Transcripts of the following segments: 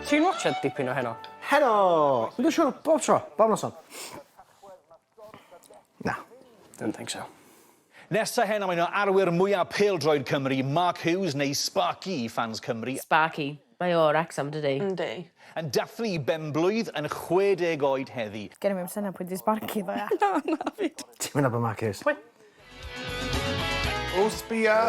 Ti'n watsiad dipyn o Heno? Heno! Dwi'n siŵr bob tro, bob noson. Na. Don't think so. Nesa heno mae un o arwyr mwya pêl-droed Cymru, Mark Hughes neu Sparky i ffans Cymru. Sparky. Mae o Wrecsam dydi? Yndi. Yn dathlu 'i benblwydd yn 60 oed heddi. Gen i'm syniad pwy 'di Sparky ddo ia. Na na fi. Ti'm yn nabod Mark Hughes? Pwy? O sbia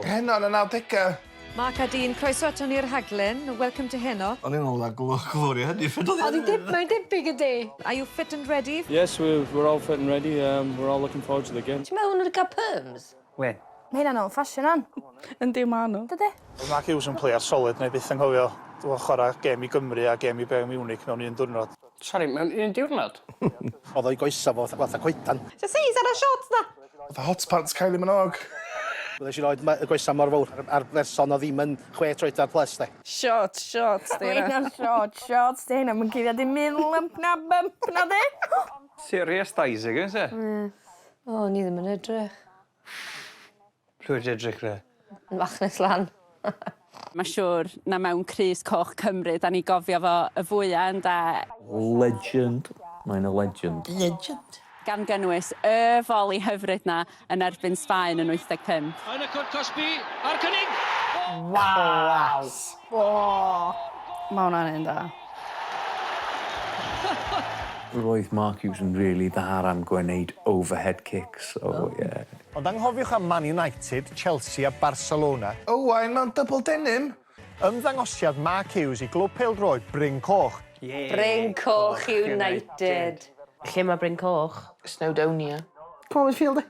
heno yn y nawdega. Mark a Dean, croeso aton ni'r rhaglen. Welcome to Heno. O'n i'n meddwl na Gloria Hunniford oedd Oedd hi'n deb- mae'n debyg yndi? Are you fit and ready? Yes, we're we're all fit and ready um we're all looking forward to the game. Ti'n meddwl ma' nhw 'di cael perms? Wen? Ma' hynna'n old fashion 'wan. Yndi ma' nhw. Dydi? Oedd Mark Hughes yn player solid 'nai byth anghofio wel chwara gêm i Gymru a gêm i Bayern Munich mewn un diwrnod. Sori, mewn un diwrnod? O'dd o'i goesa fo fatha coedan. Ti seis ar y shorts 'na? Fatha hot pants Kylie Minogue. Wnes i roid ma- y goesa mor fowr ar ar berson o'dd ddim yn chwe troedfedd plus 'de. Shorts, shorts 'di Ma' hynna. hynna'n short shorts 'di hynna ma'n cuddio dim un lymp na bump nadi? Serious thighs ag oes e? Ie. O o'n i ddim yn edrych. Pwy wedi edrych re? Yn fachnus lan. Ma' siŵr na mewn crys coch Cymru 'dan ni gofio fo y fwya ynde? Legend. Mae'n a legend. Legend. Gan gynnwys y foli hyfryd 'na yn erbyn Sbaen yn 85. Yn y cwrt cosbi a'r cynnig! Waw! Class. O! Ma' wnna'n un da. Roedd Mark Hughes yn rili dda am gwneud overhead kicks, so ie. Ond anghofiwch am Man United, Chelsea a Barcelona. Owain mewn double denim. Ymddangosiad Mark Hughes i Glwb Pêl-droed Bryn Coch. Ie! Bryn Coch United. Lle mae Bryn Coch? Snowdonia. Come on midfield 'de.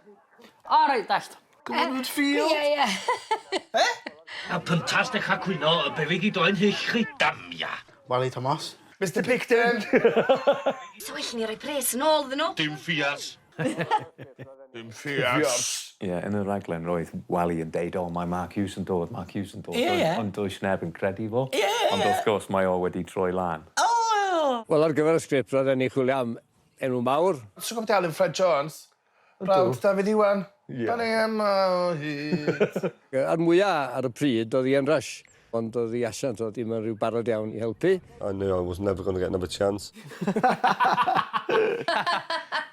O reit, dallt. Come on midfield. Ie ie. A pyntas dechra cwyno y beryg i doen hyll chi. Damia! Wally Thomas. Mister Picton! Sa well i ni roi pres yn ôl iddyn nhw. Dim ffiars. Dim ffiars. Ie, yn y raglen roedd Wally yn deud, o, mae Mark Hughes yn dod, Mark Hughes yn dod. Ie, ie. Ond does neb yn credu fo. Ie, ie. Ond wrth gwrs mae o wedi troi lan. O! Wel ar gyfer y sgript roedden ni chwilio am enw mawr. Ti'n gwybod Alun Ffred Jones? Brawd Dafydd Iwan. Ie. Da ni yma o hyd. A'r mwya ar y pryd oedd Ian Rush, ond oedd ei asiant o ddim yn rhyw barod iawn i helpu. I knew I was never gonna get another chance.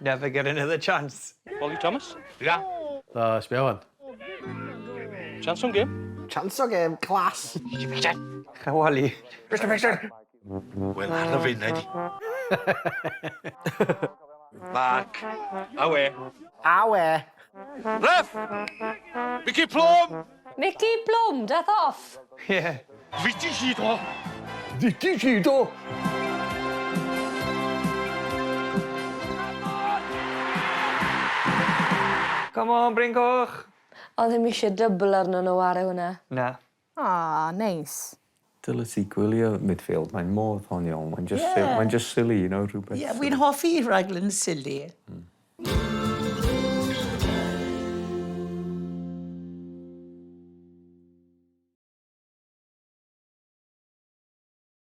Never get another chance. Wally Thomas. Ia. O, sbia ŵan. Chance on game. Chance o gêm, class. Wally. Mr Picton! Wel ar y funud. Mark. Awe. Awe. Ref! Mickey Plum! Mickey Plum, dath off! Ie. Fiti hi do! Fiti hi do! Come on, Bryn Coch! O'dd ddim isie double arno nhw ware hwnna. Na. Aw, neis. Dylet ti gwylio Midfield, mae'n mor ddoniol, mae'n just... Ie. Mae'n just silly, you know, rhywbeth... Ie, wi'n hoffi rhaglen silly.